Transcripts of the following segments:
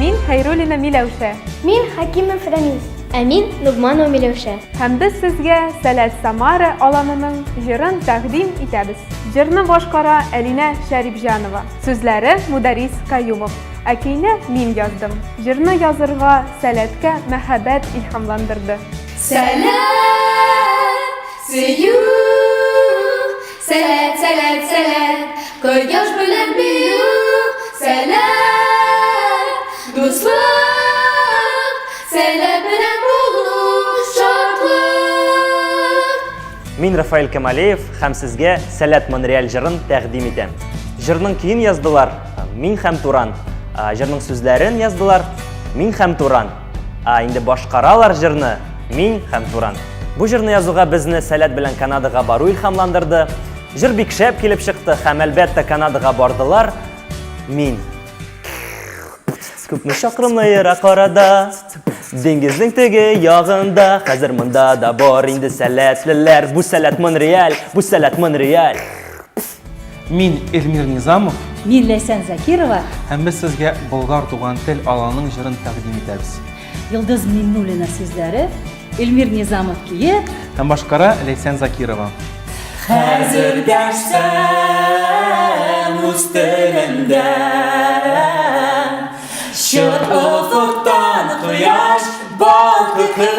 Мин Хәйруллина Миләүшә. Мин Хәкимов Рәмис. Ә мин Нугманова Миләүшә. Һәм без сезгә Сәләт Самара аланының җырын тәкъдим итәбез. Җырны башкара Әлинә Шәрипҗанова. Сүзләре Мударис Каюмов. Ә көйне мин яздым. Җырны язырга Сәләткә мәхәббәт илһамландырды. Сәләт, сөю, Сәләт, сәләт, сәләт, Кояш белән бию, Сәләт, дуслык, Сәләт белән булу, шатлык. Мин Рафаэль Камалеев һәм сезгә Сәләт Монреаль җырын тәкъдим итәм. Җырның көен яздылар Мин һәм Туран. Җырның сүзләрен яздылар Мин һәм Туран. Ә инде башкаралар җырны Мин һәм Туран. Бу җырны язуга безне Сәләт белән Канадага бару илһамландырды. Җыр бик шәп килеп чыкты һәм әлбәттә Канадага бардылар. Мин. Күпме чакрымлы ерак арада, диңгезнең теге ягында, хәзер монда да бар инде сәләтлеләр. Бу Сәләт Монреаль, бу Сәләт Монреаль. Мин Эльмир Низамов. Мин Ләйсән Закирова. Һәм без сезгә Болгар туган тел аланының җырын тәкъдим итәбез. Йолдыз Миңнуллина сүзләре, Эльмир Низамов көе. Һәм башкара Ләйсән Закирова. Хәзер дәшсәм үз телемдә, Чык офыктан кояш балкытыр.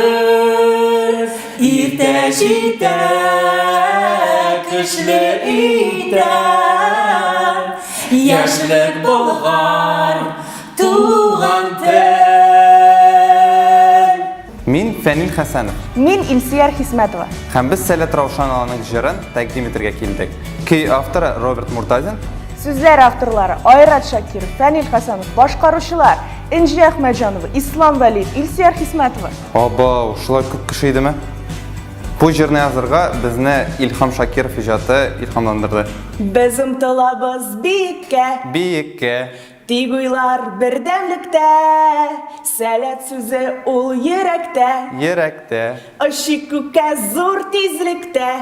Иртә җитә, көчле итә, Яшьлек Болгар, туган тел. Мин Фәнил Хәсәнов. Мин Илсөяр Хисмәтова. Һәм без Сәләт Раушанованың җырын тәкъдим итергә килдек. Көй авторы Роберт Муртазин. Сүзләр авторлары Айрат Шакиров, Фәнил Хәсәнов, башкаручылар Энҗе Әхмәтҗанова, Ислам Вәлиев, Илсөяр Хисмәтова. Абау, шулай күп кеше идеме? Бу җырны язырга безне Илһам Шакиров иҗаты илһамландырды. Без омтылабыз биеккә. Биеккә. Тик уйлар бердәмлектә. Сәләт сүзе ул йөрәктә. Йөрәктә. Очыйк күккә зур тизлектә.